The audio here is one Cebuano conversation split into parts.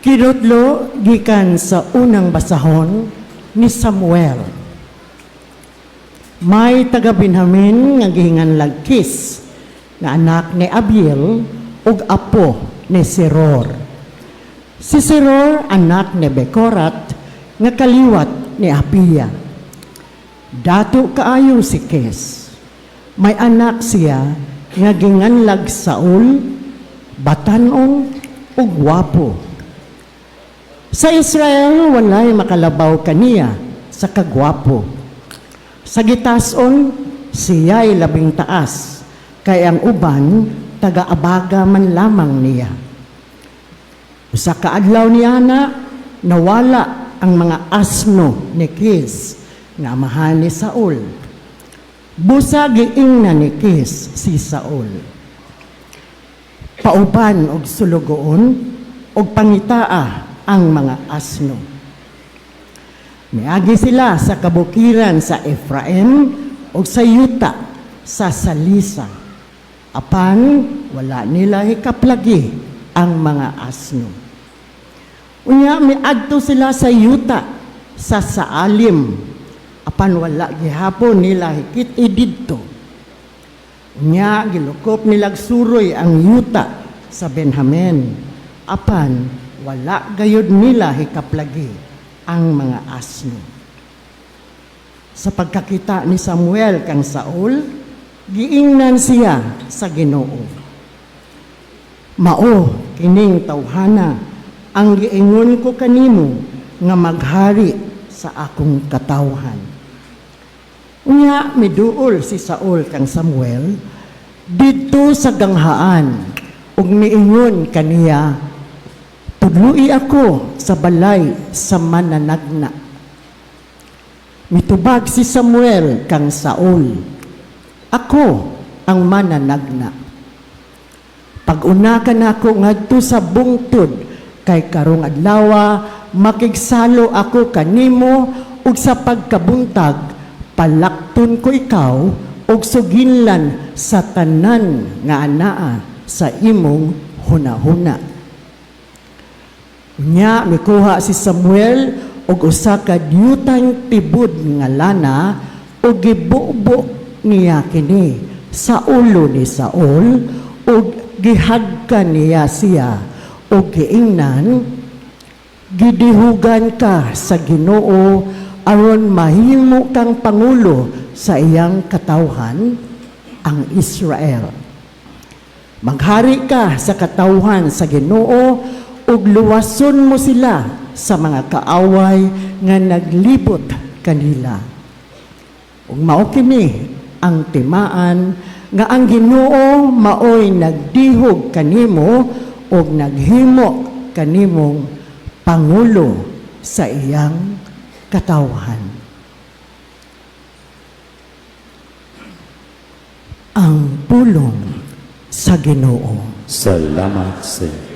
Kinutlo gikan sa unang basahon ni Samuel. May taga Benjamin nga gihinganlag Kis nga anak ni Abiel ug apo ni Seror. Si Seror anak ni Bekorat nga kaliwat ni Apia. Dato kaayo si Kis. May anak siya nga ginganlag Saul, batanon ug gwapo. Sa Israel, walay makalabaw kaniya sa kagwapo. Sa gitason, siya'y labing taas, kay ang uban, taga-abaga man lamang niya. Usa ka adlaw niya na, nawala ang mga asno ni Kis, nga amahan ni Saul. Busa giingnan ni Kis si Saul, "Pauban og sulugoon og pangitaa ang mga asno." Miagi sila sa kabukiran sa Efraim ug sa yuta sa Salisa. Apan wala nila hikaplagi ang mga asno. Unya miadto sila sa yuta sa Saalim. Apan wala gihapon nila hikit didto. Unya gilukop nilag suroy ang yuta sa Benjamin. Apan wala gayud nila hikaplagi ang mga asno. Sa pagkakita ni Samuel kang Saul, giingnan siya sa Ginoo, "Mao kining tawhana ang giingon ko kanimo nga maghari sa akong katawhan." Unya miduol si Saul kang Samuel didto sa ganghaan ug miingon kaniya, "Tudloi ako sa balay sa mananagna." Mitubag si Samuel kang Saul, "Ako ang mananagna. Pag-una ka nako ngadto sa bungtod kay karong adlawa makigsalo ako kanimo ug sa pagkabuntag palakton ko ikaw ug suginlan sa tanan nga anaa sa imong hunahuna." Nya mikuha si Samuel og usa ka diyutang tibod nga lana ug gibubo niya kini sa ulo ni Saul ug gihagkan niya siya ug giingnan, "Gidihugan ka sa Ginoo aron mahimo kang pangulo sa iyang katawhan, ang Israel. Maghari ka sa katawhan sa Ginoo ug luwason mo sila sa mga kaaway nga naglibot kanila. Ug mao kini ang timaan nga ang Ginoo maoy nagdihog kanimo ug naghimo kanimong pangulo sa iyang katawhan." Ang pulong sa Ginoo. Salamat sa Diyos.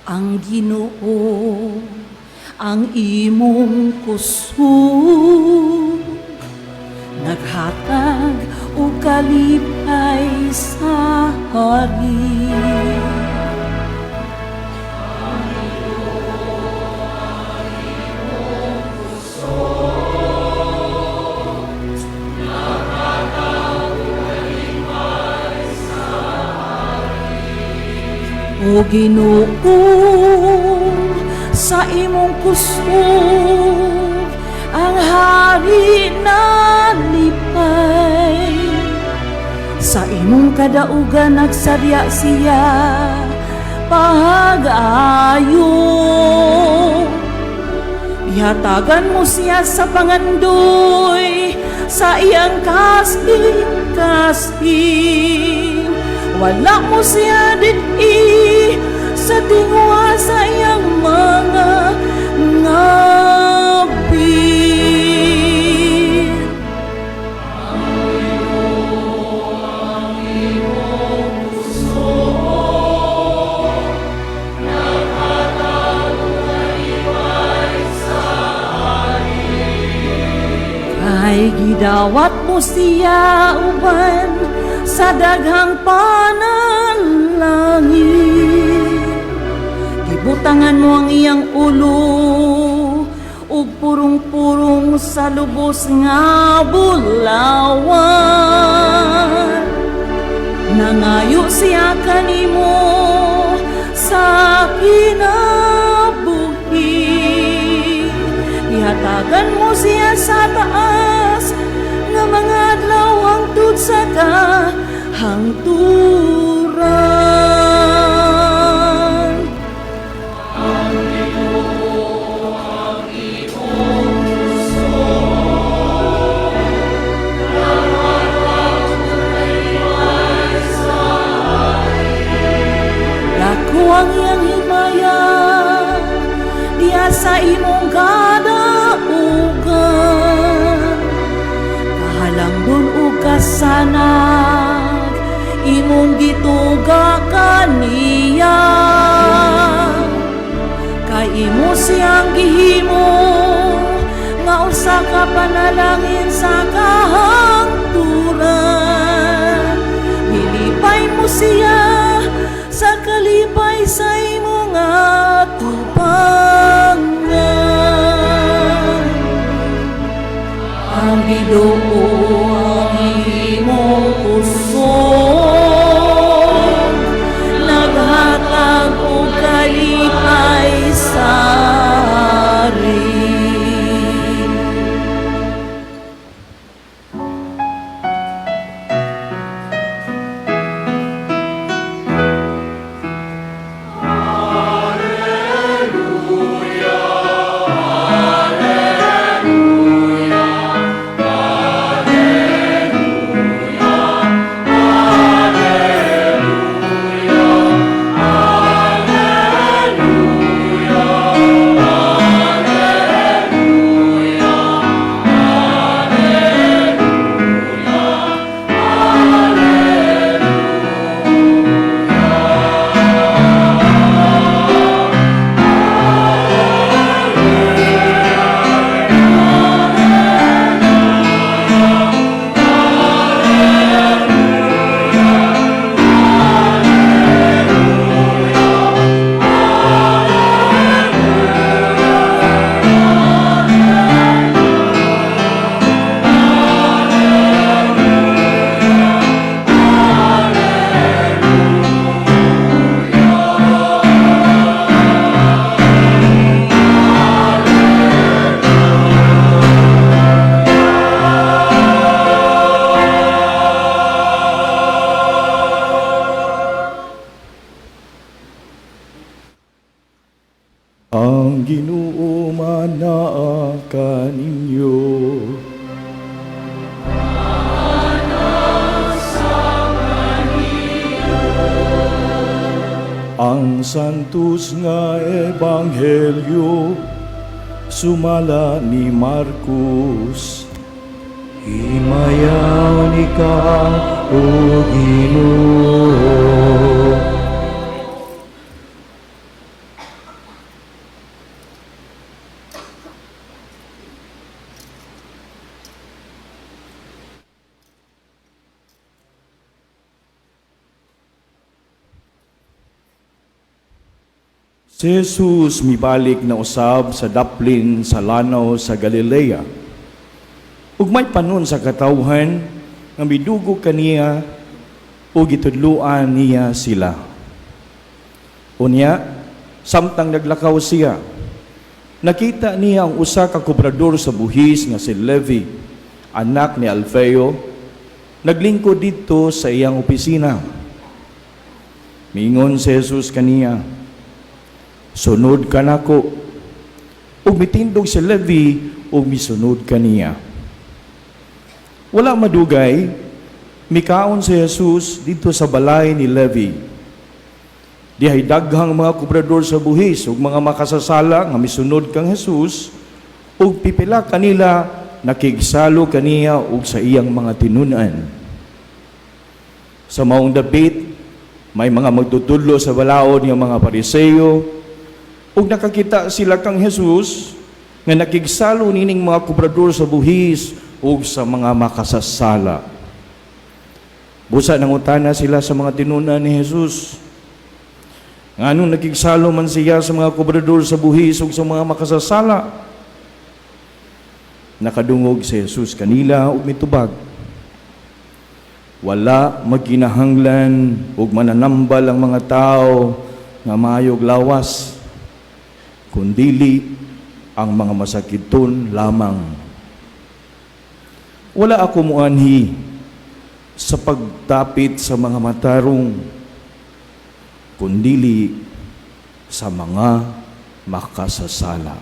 Ang Ginoo ang imong kusog naghatag og kalipay sa hari. O Ginoo, sa imong kusog ang hari nalipay. Sa imong kadaugan nagsarya siya pag-ayo. Ihatagan mo siya sa pangandoy sa iyang kasing-kasing. Wala mo siya dinhi sa tingwa sa iyang mga ngabit. Kay gidawat mo siya uban sa daghang panalangin. Gibutangan mo ang iyang ulo ug purong-purong sa lubos nga bulawan. Nangayo siya kanimo sa kinabuhi. Ihatagan mo siya sa taas nga mga adlaw hangtod sa kahangturan. Dako ang iyang himaya diha sa imong kadaugan. Kahalangdon ug kasanag imong gituga kaniya. Kay imo siyang gihimo nga usa ka panalangin sa kahangturan. Gilipay mo siya sa kalipay sa imong atubangan. Ang Ginoo ang imong kusog, naghatag og kalipay sa hari. Ang Ginoo manaa kaninyo. Ang Santos nga Ebanghelyo sumala ni Marcos. Himayaon ikaw, O Ginoo. Si Jesus mibalik na usab sa daplin sa lanaw sa Galilea. Ug may panon sa katawhan nga midugo kaniya ug gitudloan niya sila. Unya, samtang naglakaw siya, nakita niya ang usa ka kobrador sa buhis nga si Levi, anak ni Alfeo, naglingkod didto sa iyang opisina. Miingon si Jesus kaniya, "Sunod ka nako." Ug mitindog si Levi ug misunod kaniya. Wala madugay, mikaon si Jesus didto sa balay ni Levi. Dihay daghang mga kobrador sa buhis ug mga makasasala nga misunod kang Jesus, ug pipila kanila nakigsalo kaniya ug sa iyang mga tinun-an. Sa maong dapit, may mga magtutudlo sa balaod nga mga Pariseo, ug nakakita sila kang Jesus nga nakigsalo nining mga kobrador sa buhis ug sa mga makasasala. Busa nangutana sila sa mga tinun-an ni Jesus, nganong nakigsalo man siya sa mga kobrador sa buhis ug sa mga makasasala? Nakadungog si Jesus kanila ug mitubag, "Wala magkinahanglan ug mananambal ang mga tao nga maayog lawas, kundili ang mga masakiton lamang. Wala ako muanhi sa pagdapit sa mga matarong, kundili sa mga makasasala."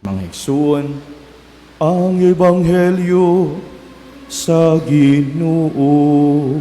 Mga igsuon, ang Ebanghelyo sa Ginoo.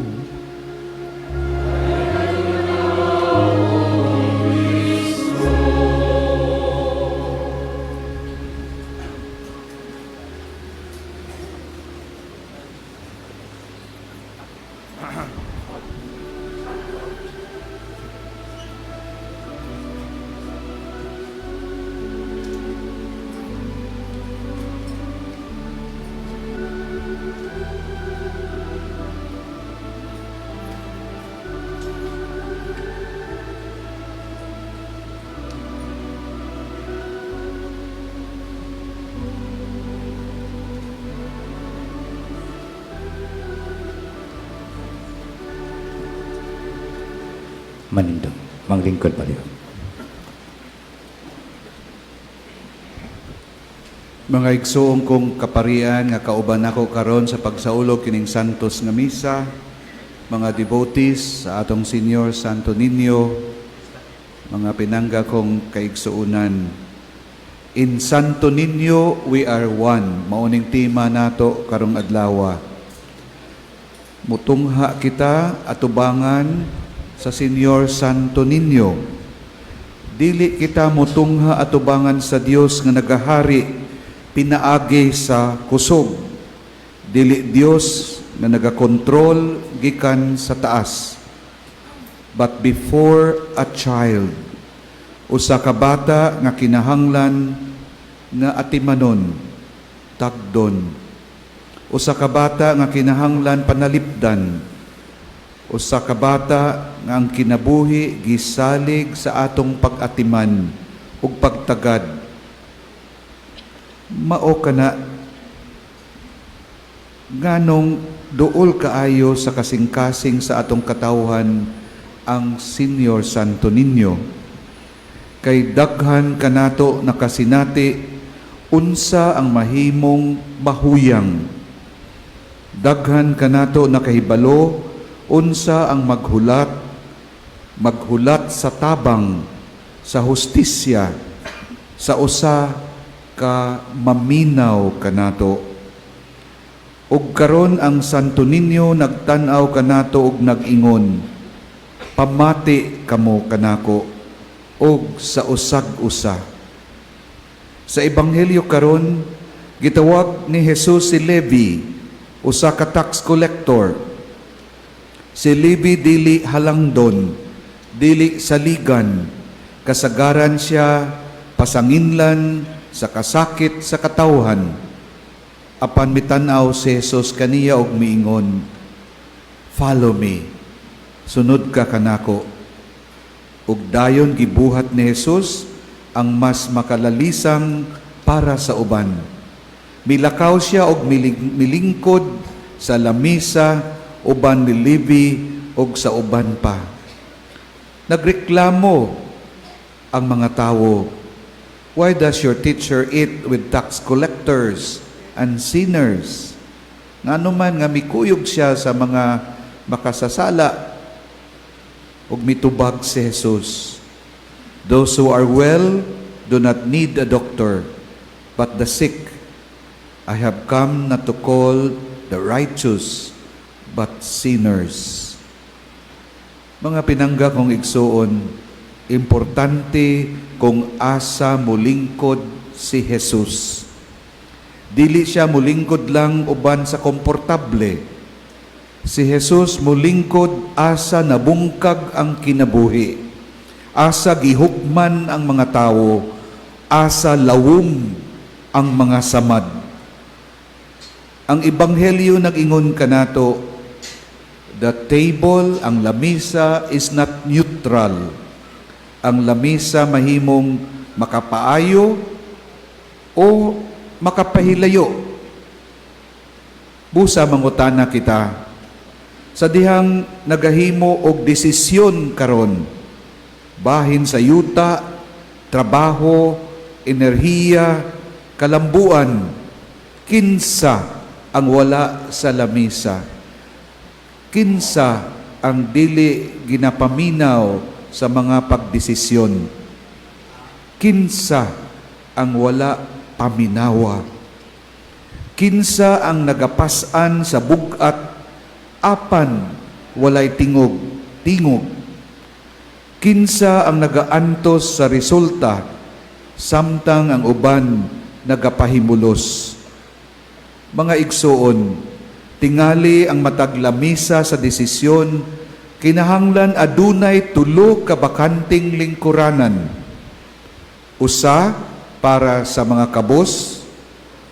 Manindog. Manglingkod palihog. Mga igsuong kong kaparian nga kauban nako karon sa pagsaulog kining santos nga misa, mga devotees sa atong Senior Santo Niño, mga pinangga kong kaigsuonan. In Santo Niño we are one. Mao ning tema nato karong adlaw. Mutungha kita atubangan sa Senior Santo Niño. Dili kita mutungha atubangan sa Dios nga nagahari pinaagi sa kusog. Dili Dios nga nagakontrol gikan sa taas. But before a child, usa ka bata nga kinahanglan nga atimanon, tagdon. Usa ka bata nga kinahanglan panalipdan. Usa ka bata nga ang kinabuhi gisalig sa atong pag-atiman ug pagtagad. Mao kana nganong duol kaayo sa kasing-kasing sa atong katawhan ang Senior Santo Niño. Kay daghan kanato nakasinati unsa ang mahimong mahuyang. Daghan kanato nakahibalo unsa ang maghulat, maghulat sa tabang, sa hustisya, sa usa ka maminaw kanato. Ug karon ang Santo Niño nagtan-aw kanato ug nag-ingon, pamati kamo kanako ug sa usag-usa. Sa ebanghelyo karon, gitawag ni Jesus si Levi, usa ka tax collector. Si Levi dili halangdon, dili saligan, kasagaran siya pasanginlan sa kasakit sa katawhan. Apan mitan-aw si Jesus kaniya og miingon, follow me, sunod ka kanako. Ug dayon gibuhat ni Jesus ang mas makalalisang para sa uban. Milakaw siya og milingkod sa lamisa uban ni Levi og sa uban pa. Nagreklamo ang mga tawo, why does your teacher eat with tax collectors and sinners? Ngano man nga mikuyog siya sa mga makasasala? Ug mitubag si Jesus, those who are well do not need a doctor, but the sick. I have come not to call the righteous, but sinners. Mga pinangga kong igsuon, importante kung asa mulingkod si Jesus. Dili siya mulingkod lang uban sa komportable. Si Jesus mulingkod asa nabungkag ang kinabuhi, asa gihukman ang mga tawo, Asa lawom ang mga samad. Ang Ebanghelyo nag-ingon kanato, the table, ang lamisa, is not neutral. Ang lamisa mahimong makapaayo o makapahilayo. Busa mangutana kita, sa dihang nagahimo og desisyon karon, bahin sa yuta, trabaho, enerhiya, kalambuan, kinsa ang wala sa lamisa? Kinsa ang dili ginapaminaw sa mga pagdesisyon? Kinsa ang wala paminawa? Kinsa ang nagapas-an sa bugat apan walay tingog tingog? Kinsa ang nagaantos sa resulta samtang ang uban nagapahimulos? Mga igsoon, tingali ang matag lamisa sa desisyon kinahanglan adunay tulo ka bakanting lingkuranan. Usa para sa mga kabos,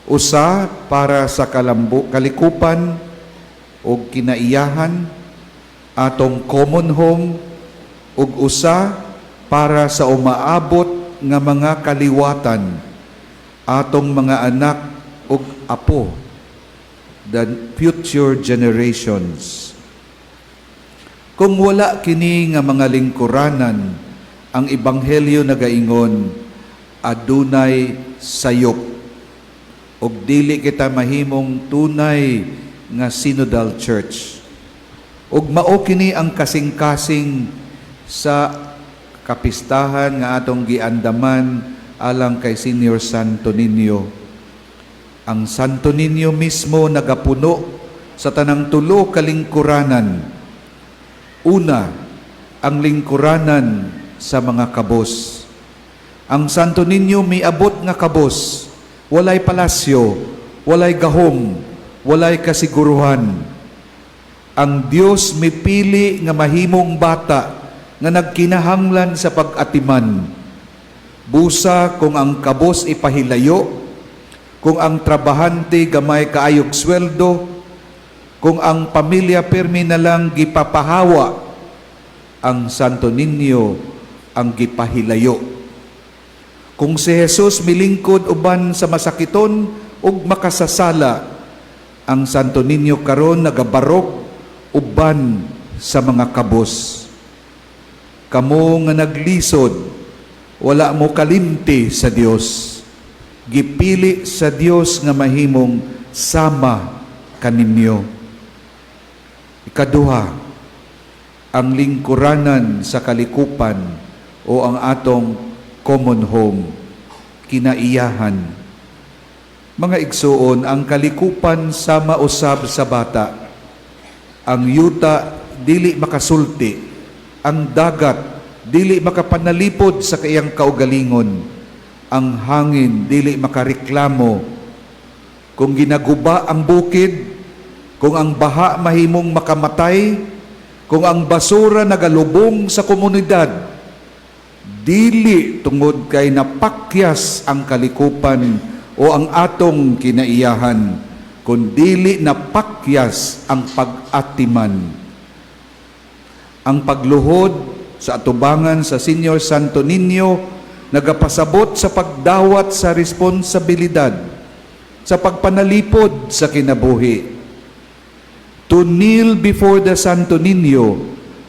usa para sa kalikupan o kinaiyahan, atong common home, ug usa para sa umaabot nga mga kaliwatan, atong mga anak ug apo, the future generations. Kung wala kini nga mga lingkuranan, ang Ebanghelyo nagaingon, adunay sayop ug dili kita mahimong tunay nga synodal church. Ug mao kini ang kasing-kasing sa kapistahan nga atong giandaman alang kay Senior Santo Niño. Ang Santo Niño mismo nagapuno sa tanang tulo ka lingkuranan. Una, ang lingkuranan sa mga kabos. Ang Santo Niño miabot nga kabos, walay palasyo, walay gahom, walay kasiguruhan. Ang Dios mipili nga mahimong bata nga nagkinahanglan sa pag-atiman. Busa kung ang kabos ipahilayo, kung ang trabahante gamay kaayog sweldo, kung ang pamilya pirmi na lang gipapahawa, ang Santo Niño ang gipahilayo. Kung si Jesus milingkod uban sa masakiton ug makasasala, ang Santo Niño karon nagabarog uban sa mga kabos. Kamo nga naglisod, wala mo kalimti sa Dios. Gipili sa Dios nga mahimong sama kaninyo. Ikaduha, ang lingkuranan sa kalikupan o ang atong common home, kinaiyahan. Mga igsuon, ang kalikupan sama usab sa bata. Ang yuta dili makasulti, ang dagat dili makapanalipod sa kayang kaugalingon, ang hangin dili makareklamo. Kung ginaguba ang bukid, kung ang baha mahimong makamatay, kung ang basura nagalubong sa komunidad, dili tungod kay napakyas ang kalikupan o ang atong kinaiyahan, kun dili napakyas ang pag-atiman. Ang pagluhod sa atubangan sa Senior Santo Niño nagapasabot sa pagdawat sa responsibilidad, sa pagpanalipod sa kinabuhi. To kneel before the Santo Niño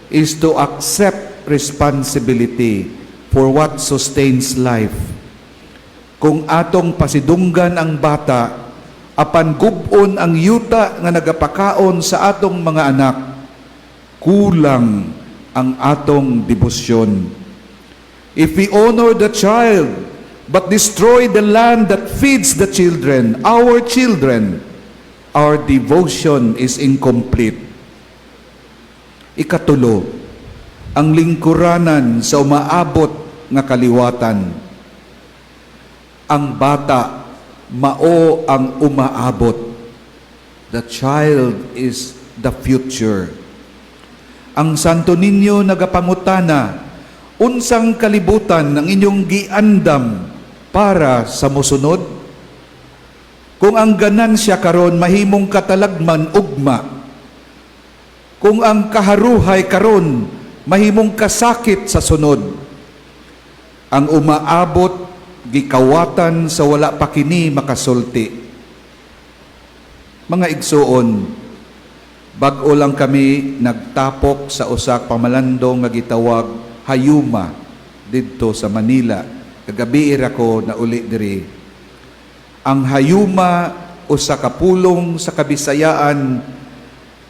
is to accept responsibility for what sustains life. Kung atong pasidunggan ang bata, apan gub-on ang yuta nga nagapakaon sa atong mga anak, kulang ang atong debosyon. If we honor the child, but destroy the land that feeds the children, our children, our devotion is incomplete. Ikatulo, ang lingkuranan sa umaabot nga kaliwatan. Ang bata mao ang umaabot. The child is the future. Ang Santo Niño nagapangutana, "Unsang kalibutan ang inyong giandam para sa mga anak?" para sa mosunod? Kung ang ganansya karon mahimong katalagman ugma, kung ang kaharuhay karon mahimong kasakit sa sunod, ang umaabot gikawatan sa wala pa kini makasulti. Mga igsuon, bag-o lang kami nagtapok sa usa ka pamalandong nga gitawag Hayuma didto sa Manila. Kagabi ra ko na uli diri. Ang hayuma, usa ka pulong sa Kabisayaan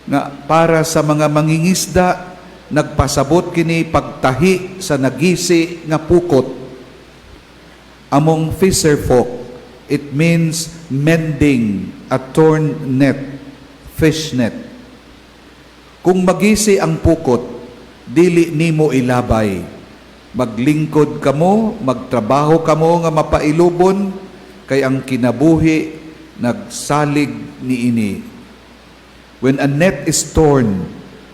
nga para sa mga mangingisda, nagpasabot kini pagtahi sa nagisi nga pukot. Among fisherfolk, it means mending a torn net, fish net. Kung magisi ang pukot, dili nimo ilabay. Maglingkod kamo, magtrabaho kamo nga mapailubon, kay ang kinabuhi nagsalig niini. When a net is torn,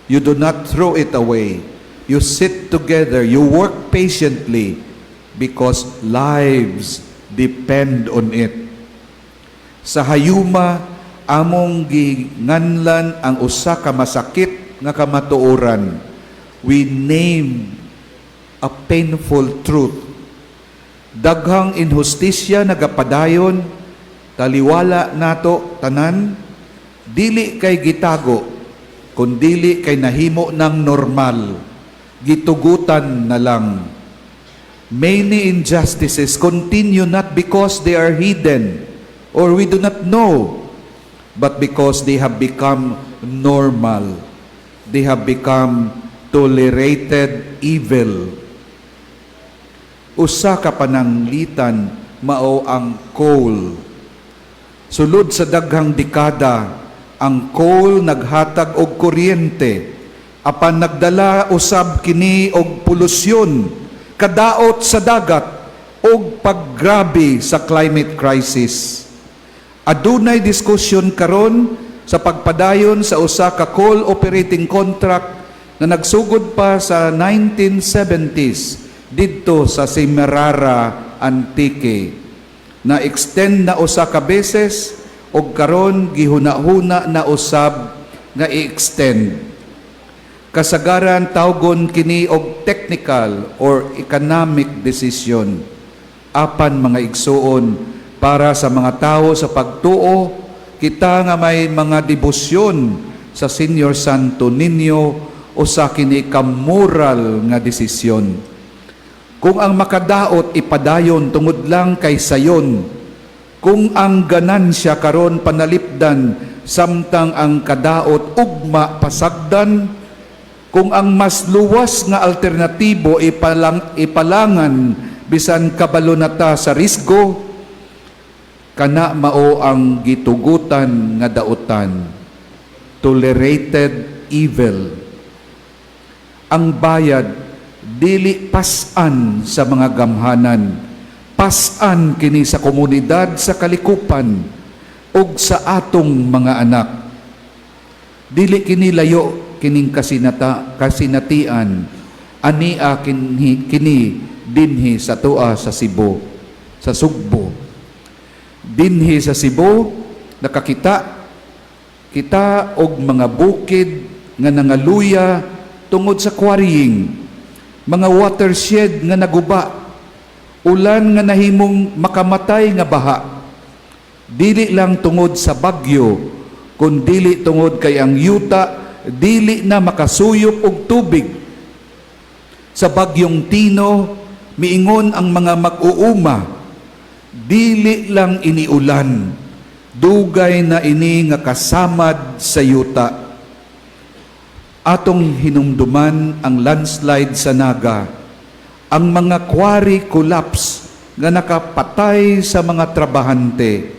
you do not throw it away. You sit together, you work patiently, because lives depend on it. Sa hayuma, among ginganlan ang usa ka masakit nga kamatuoran. We name a painful truth. Daghang inhustisya nagapadayon, taliwala nato tanan, dili kay gitago, kundili kay nahimo ng normal, gitugutan na lang. Many injustices continue not because they are hidden or we do not know, but because they have become normal. They have become tolerated evil. Usa ka pananglitan mao ang coal. Sulod sa daghang dekada, ang coal naghatag og kuryente, apan nagdala usab kini og polusyon, kadaot sa dagat og paggrabe sa climate crisis. Adunay diskusyon karon sa pagpadayon sa usa ka coal operating contract na nagsugod pa sa 1970s didto sa Semirara, Antique. Na extend na usa ka beses og karon gihuna-huna na usab nga i-extend. Kasagaran tawgon kini og technical or economic decision. Apan, mga igsuon, para sa mga tawo sa pagtuo, kita nga may mga debosyon sa Senior Santo Niño, usa kini ka moral nga desisyon. Kung ang makadaot ipadayon tungod lang kay sayon, kung ang ganansya karon panalipdan samtang ang kadaot ugma pasagdan, kung ang mas luwas nga alternatibo ipalangan bisan kabalo na ta sa risgo, kana mao ang gitugutan nga dautan, tolerated evil. Ang bayad dili pas-an sa mga gamhanan, pas-an kini sa komunidad, sa kalikupan ug sa atong mga anak. Dili kini layo kining kasinatian, ania kini dinhi sa atoa sa Cebu, sa Sugbo. Dinhi sa Cebu, nakakita kita og mga bukid nga nangaluya tungod sa quarrying, mga watershed nga naguba, ulan nga nahimong makamatay nga baha. Dili lang tungod sa bagyo, kun dili tungod kay ang yuta dili na makasuyop og tubig. Sa bagyong Tino, miingon ang mga mag-uuma, "Dili lang ini ulan, dugay na ini nga kasamad sa yuta." Atong hinumduman ang landslide sa Naga, ang mga quarry collapse nga nakapatay sa mga trabahante,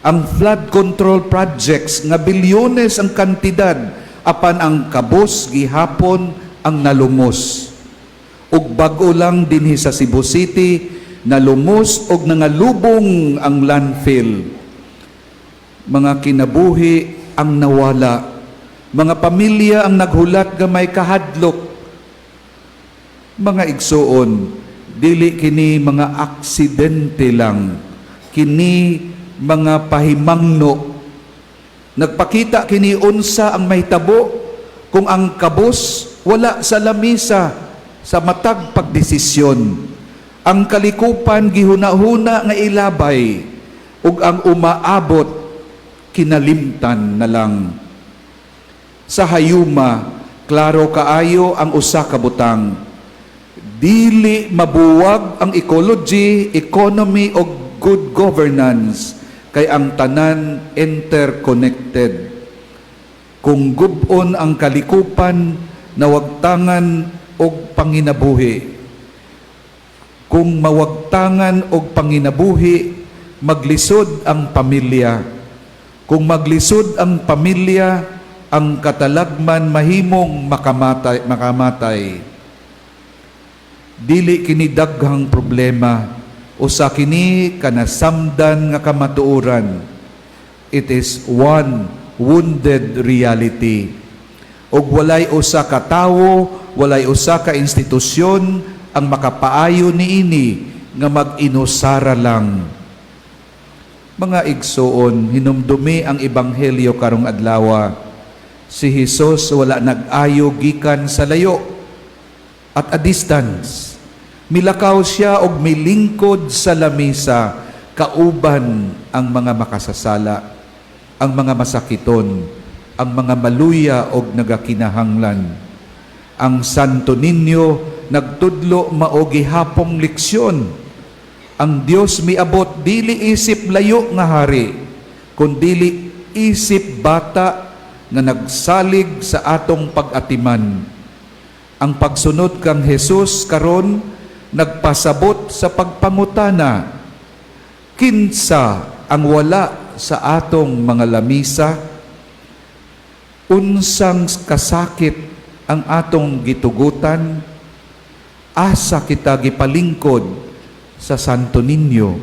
ang flood control projects nga bilyones ang kantidad apan ang kabos gihapon ang nalumos. Ug bag-o lang dinhi sa Cebu City, nalumos og nangalubong ang landfill. Mga kinabuhi ang nawala. Mga pamilya ang naghulat nga may kahadlok. Mga igsuon, Dili kini mga aksidente lang, kini mga pahimangno. Nagpakita kini unsa ang mahitabo kung ang kabus wala sa lamisa sa matag pagdesisyon. Ang kalikupan gihuna-huna nga ilabay ug ang umaabot kinalimtan na lang. Sa hayuma, klaro kaayo ang usa ka butang. Dili mabuwag ang ecology, economy ug good governance kay ang tanan interconnected. Kung gub-on ang kalikupan, nawagtangan og panginabuhi. Kung mawagtangan og panginabuhi, maglisod ang pamilya. Kung maglisod ang pamilya, ang katalagman mahimong makamatay, makamatay. Dili kini daghang problema, usa kini kanasamdan nga kamatuoran. It is one wounded reality. Ug walay usa ka tawo, walay usa ka institusyon ang makapaayo niini nga mag-inusara lang. Mga igsoon, hinumdumi ang ebanghelyo karong adlaw. Si Jesus wala nag-ayo gikan sa layo, at a distance. Milakaw siya og milingkod sa lamisa, kauban ang mga makasasala, ang mga masakiton, ang mga maluya og nagakinahanglan. Ang Santo Niño nagtudlo mao gihapong leksyon. Ang Dios miabot dili isip layo nga hari, kundili isip bata nga nagsalig sa atong pag-atiman. Ang pagsunod kang Jesus karon nagpasabot sa pagpangutana, kinsa ang wala sa atong mga lamisa? Unsang kasakit ang atong gitugutan? Asa kita gipalingkod sa Santo Niño?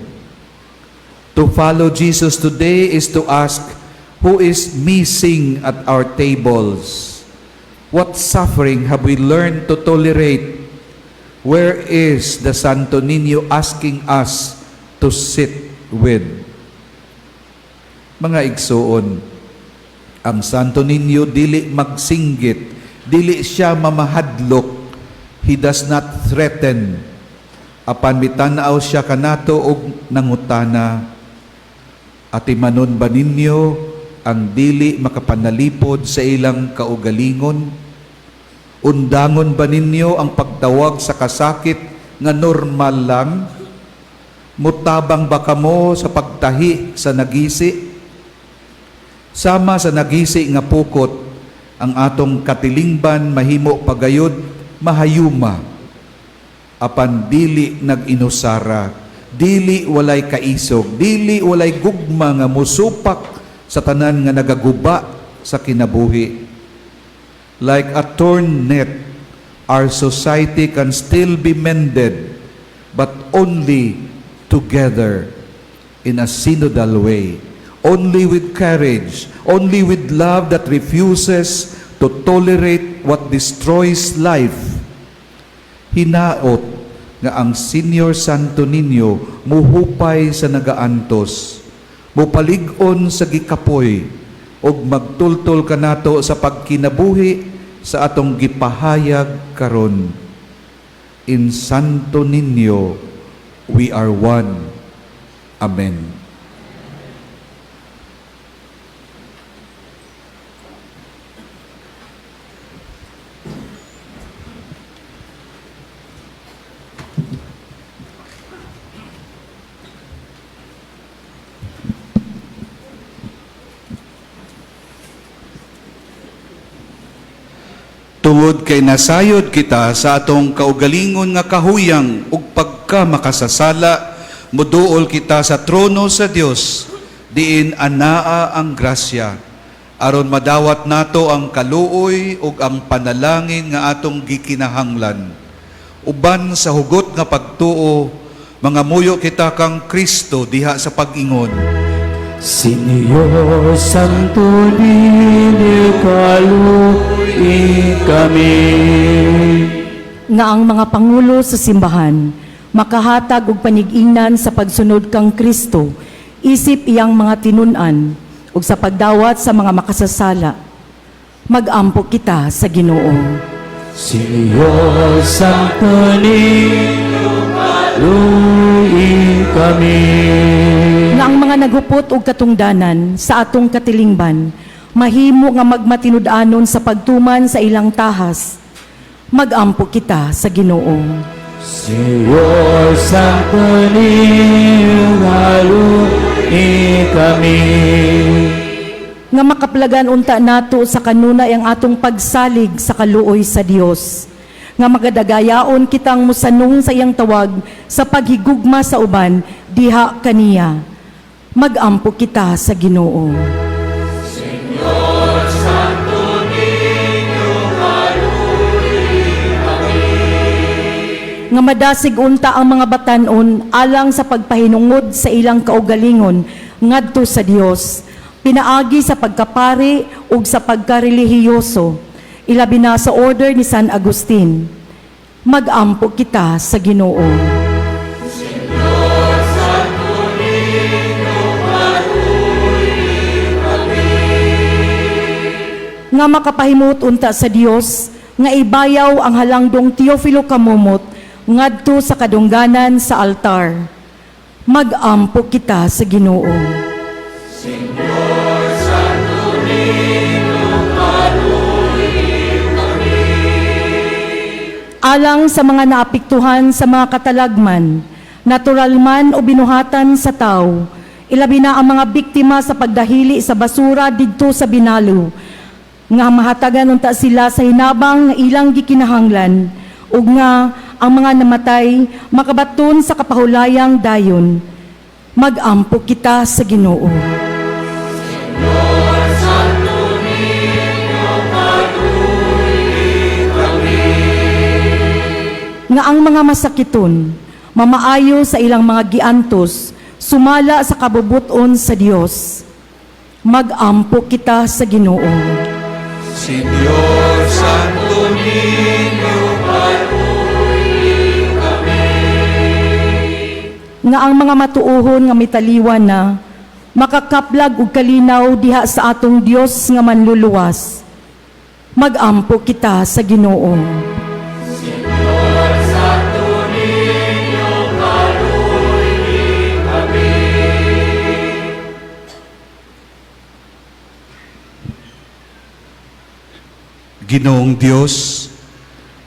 To follow Jesus today is to ask, who is missing at our tables? What suffering have we learned to tolerate? Where is the Santo Niño asking us to sit with? Mga igsuon, ang Santo Niño dili magsinggit, dili siya mamahadlok. He does not threaten. Apan mitanaw siya kanato og nangutana, "Atimanon ba ninyo ang dili makapanalipod sa ilang kaugalingon? Undangon ba ninyo ang pagtawag sa kasakit nga normal lang? Mutabang ba kamo sa pagtahi sa nagisi?" Sama sa nagisi nga pukot, ang atong katilingban mahimo pagayod mahayuma. Apan dili nag-inusara, dili walay kaisog, dili walay gugma nga musupak sa tanan nga nagaguba sa kinabuhi. Like a torn net, our society can still be mended, but only together in a synodal way. Only with courage, only with love that refuses to tolerate what destroys life. Hinaot nga ang Senior Santo Niño muhupay sa nagaantos, mupalig-on sa gikapoy, ug magtultol kanato sa pagkinabuhi sa atong gipahayag karon. In Santo Niño, we are one. Amen. Tungod kay nasayod kita sa atong kaugalingon nga kahuyang ug pagka makasasala, muduol kita sa trono sa Dios, diin anaa ang grasya, aron madawat nato ang kaluoy ug ang panalangin nga atong gikinahanglan. Uban sa hugot nga pagtuo, mangamuyo kita kang Kristo diha sa pag-ingon. Señor Santo Niño, kaluoyi kami. Nga ang mga pangulo sa simbahan Makahatag og panig-ingnan sa pagsunod kang Kristo, isip iyang mga tinun-an ug sa pagdawat sa mga makasasala. Magampo kita sa Ginoo. Señor Santo Niño, kaluoyi kami. Nga ang mga naghupot og katungdanan sa atong katilingban mahimo nga magmatinud-anon sa pagtuman sa ilang tahas. Magampo kita sa Ginoo. Señor Santo Niño, kaluoyi kami. Nga makaplagan unta nato sa kanunay ang atong pagsalig sa kaluoy sa Dios, nga magadagayaon kitang musanong sa iyang tawag sa paghigugma sa uban diha kaniya. Magampo kita sa Ginoo. Nga madasig unta ang mga batan-on alang sa pagpahinungod sa ilang kaugalingon ngadto sa Dios, pinaagi sa pagkapari ug sa pagkarelihiyoso, ilabi na sa order ni San Agustin. Magampo kita sa Ginoo. Nga makapahimut unta sa Dios nga ibayaw ang halangdong Teofilo Camomot ngadto sa kadungganan sa altar. Magampo kita sa Ginoo. Alang sa mga naapektuhan sa mga katalagman, natural man o binuhatan sa tao, ilabi na ang mga biktima sa pagdahili sa basura didto sa Binalo, nga mahatagan unta sila sa hinabang nga ilang gikinahanglan, ug nga ang mga namatay makabaton sa kapahulayang dayon. Magampo kita sa Ginoo. Nga ang mga masakiton mamaayo sa ilang mga giantos, sumala sa kabubuton sa Dios. Magampo kita sa Ginoo. Señor Santo Niño, kaluoyi kami. Nga ang mga matuohon nga mitaliwan na makakaplag og kalinaw diha sa atong Dios nga manluluwas. Magampo kita sa Ginoo. Señor Santo Niño, kaluoyi kami. Ginoong Dios,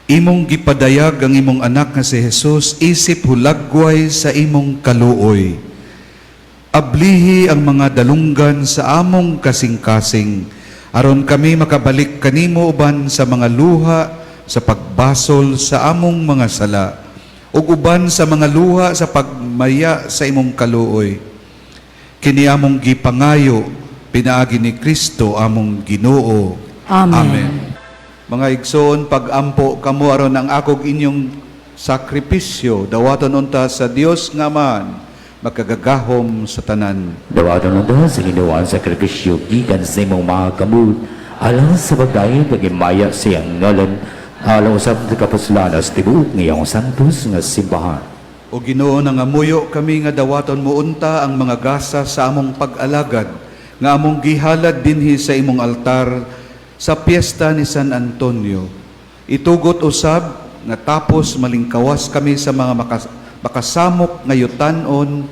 imong gipadayag ang imong anak nga si Jesus isip hulagway sa imong kaluoy. Ablihi ang mga dalunggan sa among kasing-kasing, aron kami makabalik kanimo uban sa mga luha sa pagbasol sa among mga sala, ug uban sa mga luha sa pagmaya sa imong kaluoy. Kini among gipangayo pinaagi ni Kristo among Ginoo. Amen. Amen. Mga igsoon, pag-ampo kamo aron ang akog inyong sakripisyo, dawaton unta sa Dios nga Amahan, makagagahom sa tanan. Dawaton unta sa Ginoo ang sakripisyo gikan sa imong mga kamot alang sa pagdayon pagimaya sa iyang ngalan, alang usab sa kapuslanas tibuok ngayong santos nga simbahan. O Ginoo, nangamuyo kami nga dawaton mo unta ang mga gasa sa among pag-alagad, nga among gihalad dinhi sa imong altar sa piyesta ni San Antonio. Itugot usab nga tapos malingkawas kami sa mga makasamok nga yutanon,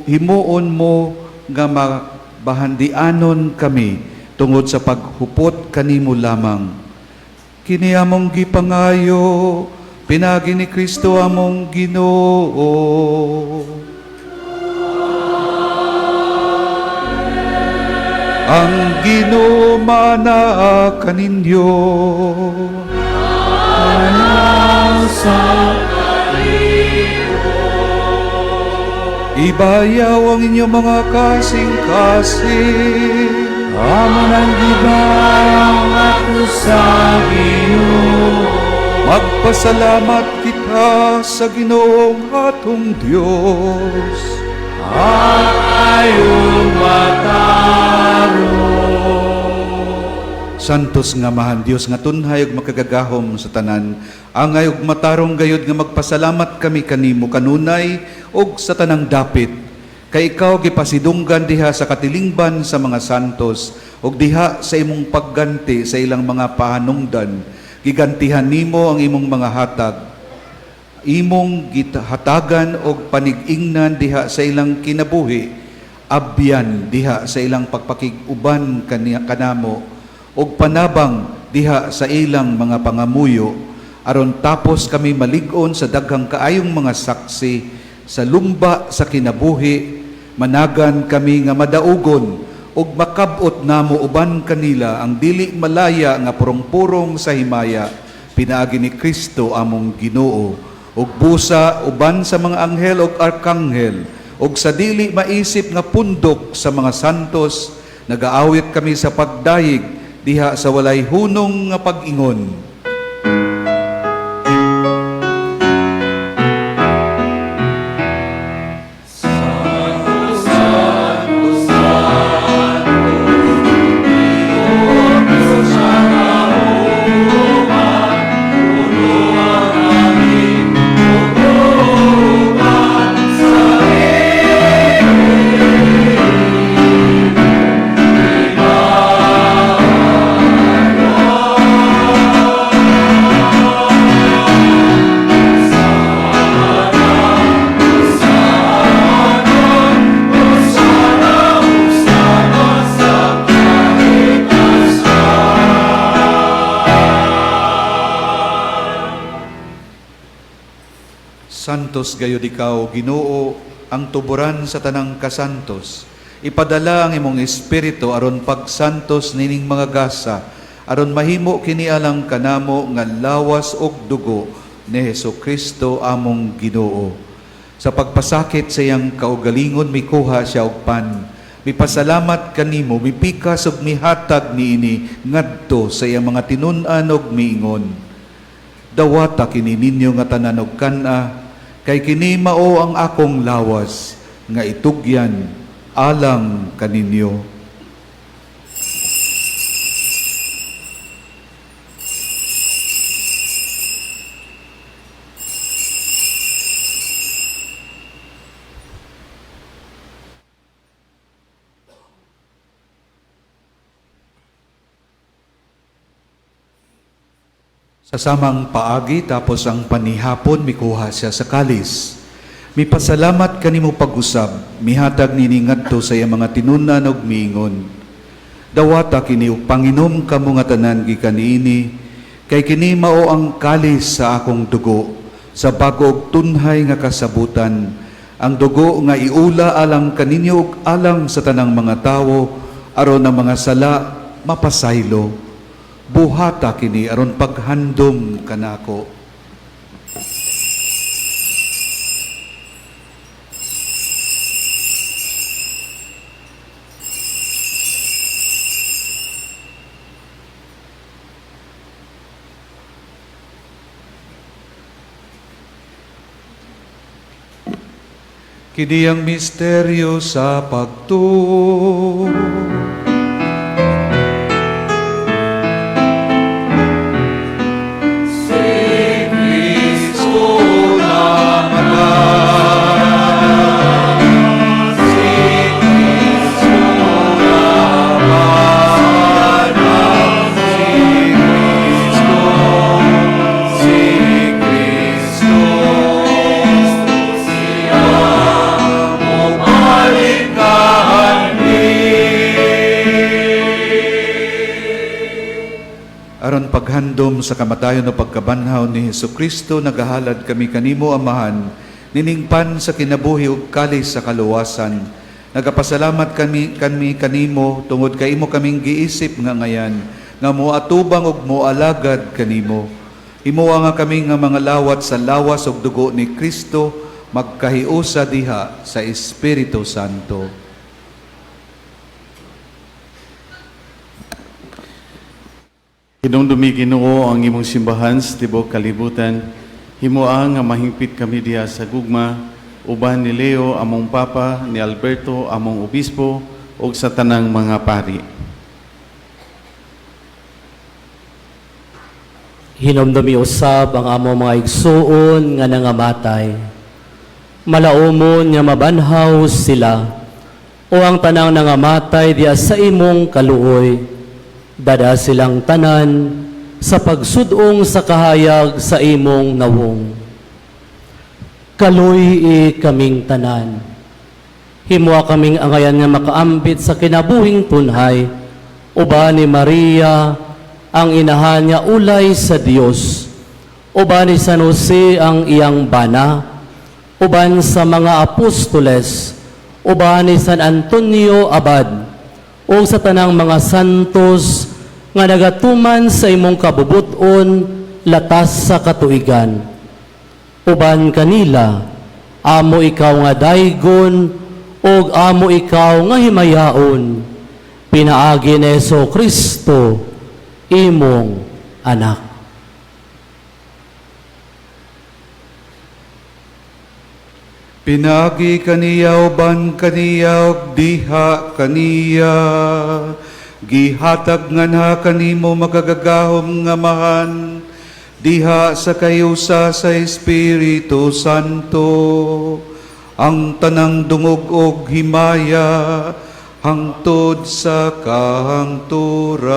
himuon mo nga mabahandianon kami tungod sa paghupot kanimo lamang. Kini among gipangayo pinaagi ni Kristo among Ginoo. Ang Ginoo manaa kaninyo. Ibayaw ang inyong mga kasing-kasing. Amo nang gibayaw ako sa Ginoo. Magpasalamat kita sa Ginoong atong Diyos. At ayong matarong. Santos nga Amahan Dios nga tunhay ug makagagahom sa tanan, angay ug matarong gayud nga magpasalamat kami kanimo kanunay ug sa tanang dapit, kay ikaw gipasidunggan diha sa katilingban sa mga santos ug diha sa imong pagganti sa ilang mga pahanungdan, gigantihan nimo ang imong mga hatag, imong gihatagan og panig-ingnan diha sa ilang kinabuhi, abyan diha sa ilang pagpakig-uban kanamo ug panabang diha sa ilang mga pangamuyo, aron tapos kami malig-on sa daghang kaayong mga saksi sa lumba sa kinabuhi, managan kami nga madaugon ug makab-ot namo uban kanila ang dili malaya nga purong-purong sa himaya, pinaagi ni Kristo among Ginoo. Ug busa uban sa mga anghel ug arkanghel ug sa dili maisip nga pundok sa mga santos, nagaawit kami sa pagdayeg diha sa walay hunong nga pag-ingon. Santos gayud ikaw, Ginoo, ang tuburan sa tanang kasantos. Ipadala ang imong espiritu aron pagsantos nining mga gasa, aron mahimo kini alang kanamo nga lawas ug dugo ni Hesus Kristo among Ginoo. Sa pagpasakit sa iyang kaugalingon, mikuha siya og pan. Mipasalamat kanimo, mipikas ug mihatag niini ngadto sa iyang mga tinun-an ug miingon: "Dawata kini ninyo nga tanan og kan-a, kay kini mao ang akong lawas nga itugyan alang kaninyo." Sa samang paagi, tapos ang panihapon, mikuha siya sa kalis. Mipasalamat kanimo pag-usab, mihatag nini ngadto sa iyang mga tinun-an og miingon: "Dawata kini ug panginom kamo nga tanan gikan niini, kay kini mao ang kalis sa akong dugo, sa bago ug tunhay nga kasabutan, ang dugo nga iula alang kaninyo ug alang sa tanang mga tawo, aron ang mga sala mapasaylo. Buhata kini aron paghandom kanako." Kini ang misteryo sa pagtuo. Aron paghandom sa kamatayon o pagkabanhaw ni Hesus Kristo, nagahalad kami kanimo, Amahan, nining pan sa kinabuhi ug kalis sa kaluwasan. Nagapasalamat kami kanimo tungod kay imo kaming giisip nga ngayan nga moatubang ug moalagad kanimo. Himoa nga kami nga mga lawat sa lawas ug dugo ni Kristo magkahiusa diha sa Espiritu Santo. Hinumdumi, Ginoo, ang imong simbahan sa tibuok kalibutan. Himoa nga mahingpit kami diha sa gugma uban ni Leo among Papa, ni Alberto among obispo ug sa tanang mga pari. Hinumdumi usab ang among mga igsuon nga nangamatay. Malaumon nga mabanhaw sila o ang tanang nangamatay diya sa imong kaluoy. Dada silang tanan sa pagsudong sa kahayag sa imong nawong. Kaluy-i kaming tanan. Himua kaming angayan nga makaambit sa kinabuhing tunhay, uban ni Maria ang inahan nga ulay sa Dios, uban ni San Jose ang iyang bana, uban sa mga apostoles, uban ni San Antonio Abad, o sa tanang mga santos nga nagatuman sa imong kabubuton latas sa katuigan. Uban kanila, amo ikaw nga daygon, ug amo ikaw nga himayaon, pinaagi ni Hesu Kristo, imong anak. Pinagi kaniya uban kaniya ug diha kaniya, gihatag nganha kanimo makagagahom nga Amahan, diha sa kayusa sa Espiritu Santo, ang tanang dungog og himaya hangtod sa kahangturan.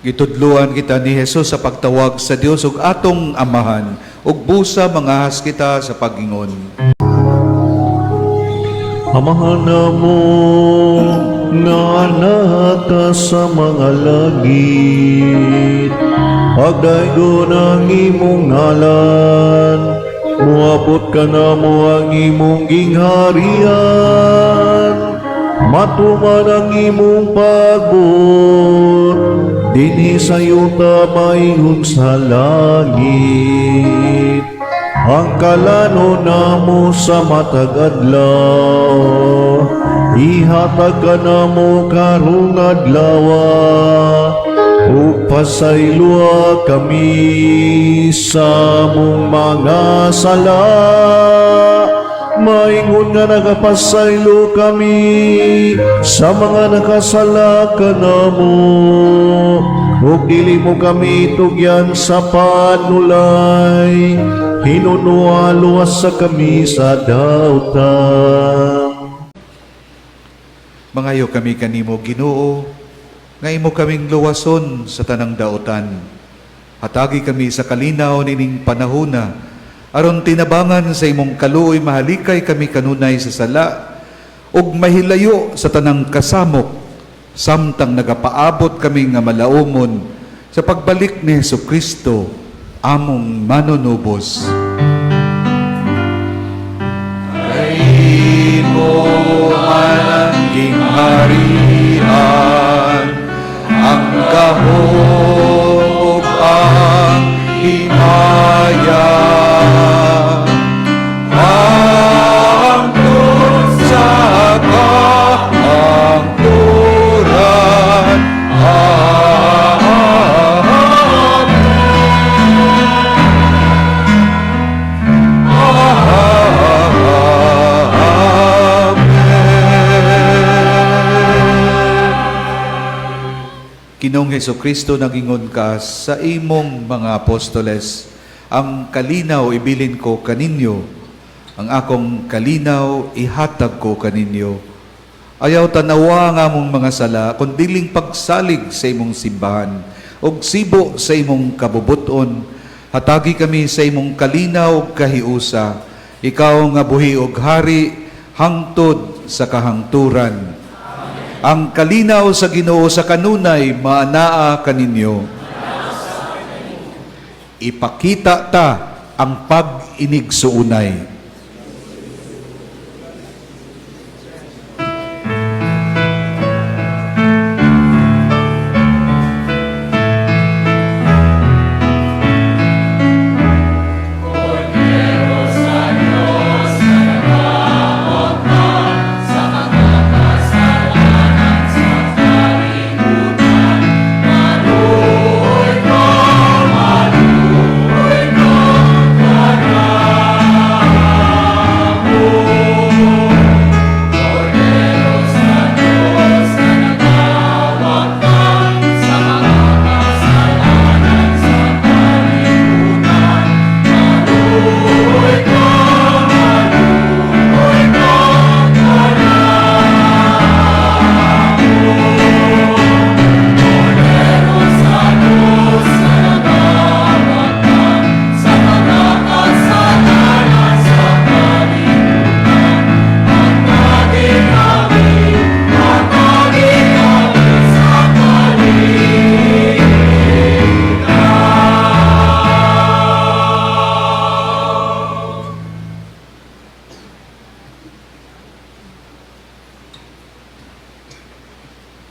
Gitudluan kita ni Jesus sa pagtawag sa Dios ug atong Amahan, ug busa mangahas kita sa pag-ingon. Amahan namo nga naka sa mga langit, pagdaygon ang imong ngalan, muabot ka namo ang imong gingharian, matuman ang imong pagbuot, dinhi sa yuta maingon sa langit. Ang kalano namo sa matag adlaw, ihatag ka namo karong adlaw, ug pasayloa kami sa among mga sala, maingon nga nagapasaylo kami sa mga nakasala kanamo, ug dili mo kami tugyan sa panulay, hinunua luwas sa kami sa dautan. Mangayo kami kanimo, Ginoo, nga imo kaming luwason sa tanang dautan. Hatagi kami sa kalinaw nining panahona, aron tinabangan sa imong kaluoy mahalikay kami kanunay sa sala, ug mahilayo sa tanang kasamok, samtang nagapaabot kami nga malaumon sa pagbalik ni Hesu Kristo, among manunubos. Kay mo man ang gingharian, ang gahom ug ang himaya, hangtod sa kahangturan. Amen. Amen. Ginoong Hesu Kristo, nagingon ka sa imong mga apostoles, ang kalinaw ibilin ko kaninyo, ang akong kalinaw ihatag ko kaninyo. Ayaw tanawa ang among mga sala, kundiling pagsalig sa imong simbahan, ug sibo sa imong kabubuton. Hatagi kami sa imong kalinaw ug kahiusa, ikaw nga buhi ug hari, hangtod sa kahangturan. Ang kalinaw sa Ginoo sa kanunay maanaa kaninyo. Ipakita ta ang pag-inigsuunay.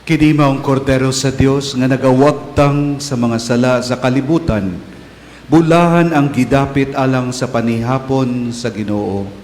Kini maong kordero sa Dios nga nagawagtang sa mga sala sa kalibutan. Bulahan ang gidapit alang sa panihapon sa Ginoo.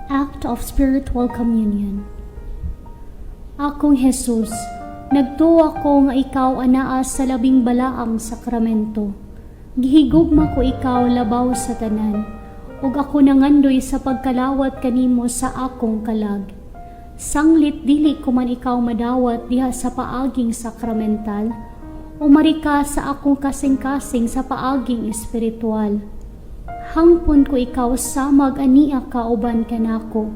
Act of Spiritual Communion. Akong Jesus, nagtuo ko nga ikaw anaa sa labing balaang sakramento. Gihigugma ko ikaw labaw sa tanan, ug ako nangandoy sa pagkalawat kanimo sa akong kalag. Sanglit dili ko man ikaw madawat diha sa paaging sakramental, umari ka sa akong kasing-kasing sa paaging espiritual. Hangpon ko ikaw samag ania ka uban kanako,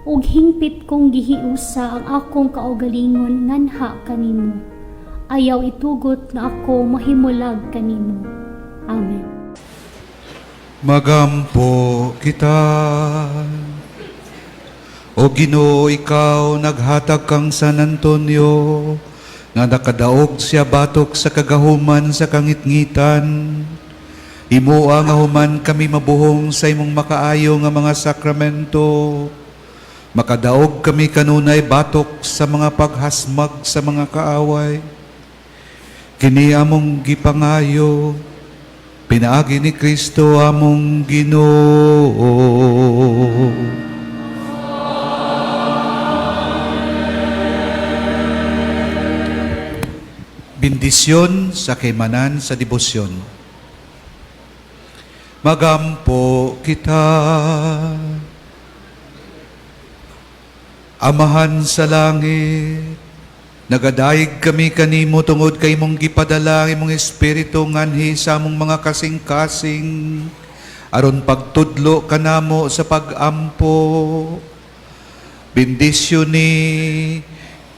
ug hingpit kong gihiusa ang akong kaugalingon nganha kanimo. Ayaw itugot nga ako mahimulag kanimo. Amen. Magampo kita. O Ginoo, ikaw naghatag kang San Antonio nga nakadaog siya batok sa kagahuman sa kangitngitan. Himoa nga human kami mabuhong sa imong makaayo nga mga sakramento. Makadaog kami kanunay batok sa mga paghasmag sa mga kaaway. Kini among gipangayo, pinaagi ni Kristo among Ginoo. Bendisyon sa kaymanan sa debosyon. Magampo kita. Amahan sa langit, nagadayeg kami kanimo tungod kay imong gipadala ang imong espiritu nganhi sa among mga kasing-kasing aron pagtudlo kanamo sa pag-ampo. Bendisyon ni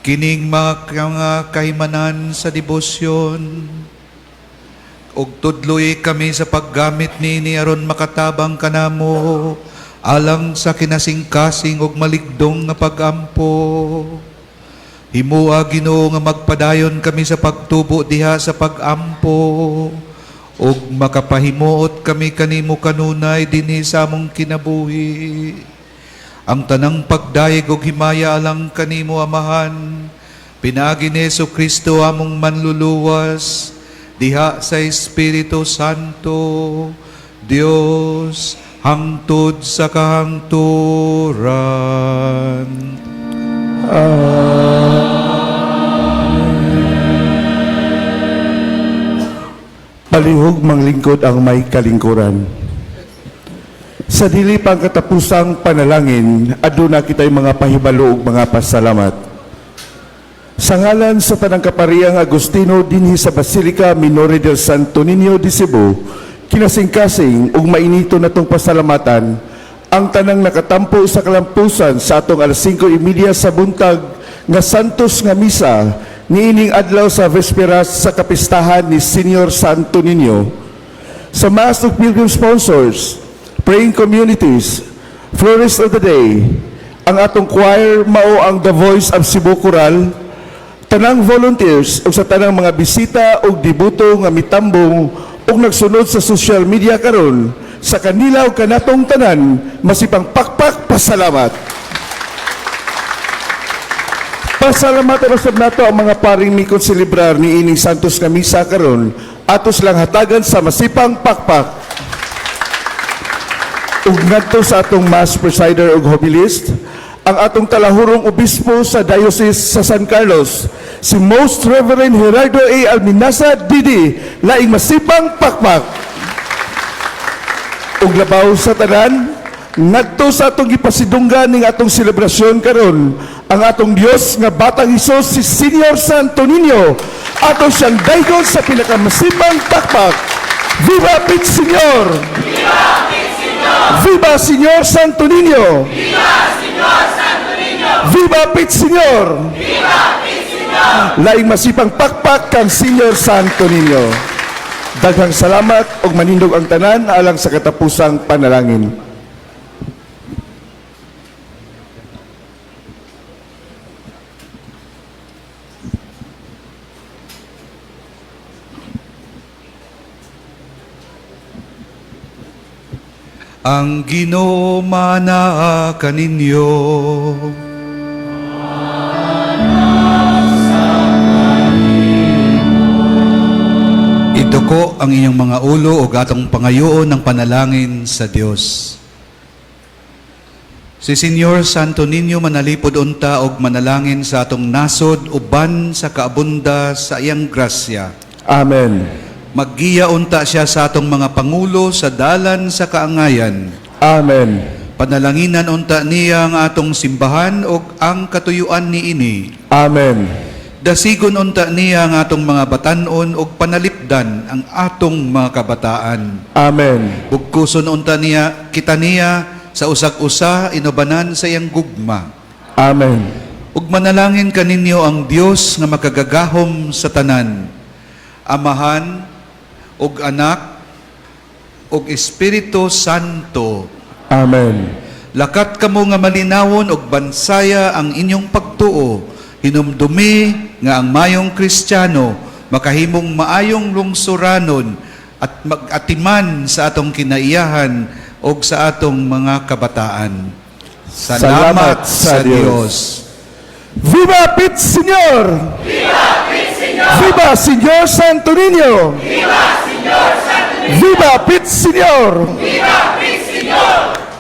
kining mga kahimanan sa debosyon ug tudloy kami sa paggamit niini aron makatabang kanamo alang sa kinasingkasing ug maligdong nga pag-ampo. Himoa, Ginoo, nga magpadayon kami sa pagtubo diha sa pag-ampo ug makapahimuot kami kanimo kanunay dinhi sa among kinabuhi. Ang tanang pagdayeg ug himaya alang kanimo, Amahan, pinaagi ni Hesus Kristo among manluluwas, diha sa Espiritu Santo, Dios, hangtod sa kahangturan. Amen. Palihog manglingkod ang may kalingkuran. Sa dili pang katapusang panalangin, aduna kita'y mga pahibalo ug mga pasalamat. Sa ngalan sa Tanang Kapariyang Agustino dinhi sa Basilica Minore del Santo Niño de Cebu, kinasingkasing ug mainito natong pasalamatan ang tanang nakatampo sa kalampusan sa atong alas 5:30 sa buntag nga Santos nga misa niining adlaw sa Vesperas sa kapistahan ni Senior Santo Niño. Sa Mass of Pilgrim Sponsors, Praying Communities, Florist of the Day, ang atong choir mao ang The Voice of Cebu Choral, tanang volunteers ug sa tanang mga bisita ug debuto nga mitambong ug nagsunod sa social media karon, sa kanila ug kanatong tanan, masipang pakpak pasalamat. Pasalamatan usab nato ang mga paring mikon celebrar ni ining Santos nga misa karon, atos lang hatagan sa masipang pakpak. Ug ngadto sa atong mass presider ug homilist, ang atong talahurong obispo sa Diocese sa San Carlos, si Most Reverend Gerardo A. Alminaza D.D., laing masipang pakpak. Ug labaw sa tanan, Ngadto sa atong gipasidunggan ning atong selebrasyon karon, ang atong Dios nga Batang Hesus, si Senior Santo Niño. Ato siyang daygon sa pinakamasipang pakpak. Viva Pit Señor! Viva Pit Señor! Viva Señor Santo Niño! Viva Señor Santo Niño! Viva Pit Señor! Viva Pit Señor! Laing masipang pakpak kang Senior Santo Niño. Daghang salamat ug manindog ang tanan alang sa katapusang panalangin. Ang Ginoo manaa kaninyo. Iduko ang inyong mga ulo ug atong pangayoon ng panalangin sa Dios. Si Senyor Santo Niño manalipod unta og manalangin sa atong nasod uban sa kaabunda sa iyang grasya. Amen. Maggiya unta siya sa atong mga pangulo sa dalan sa kaangayan. Amen. Panalanginan unta niya ang atong simbahan ug ang katuyuan niini. Amen. Dasigon unta niya ang atong mga batan-on ug panalipdan ang atong mga kabataan. Amen. Bugkuson unta niya kita niya sa usag-usa inubanan sa iyang gugma. Amen. Ug manalangin kaninyo ang Dios nga makagagahom sa tanan, Amahan ug Anak ug Espiritu Santo. Amen. Lakat kamo nga malinawon ug bansaya ang inyong pagtuo. Hinumdumi nga ang mayong Kristiyano makahimong maayong lungsuranon at mag-atiman sa atong kinaiyahan ug sa atong mga kabataan. Salamat sa Dios. Viva Pit Señor! Viva Pit Señor! Viva Señor Santo Niño! Viva Señor Santo Niño! Viva Pit Señor! Viva Pit Señor!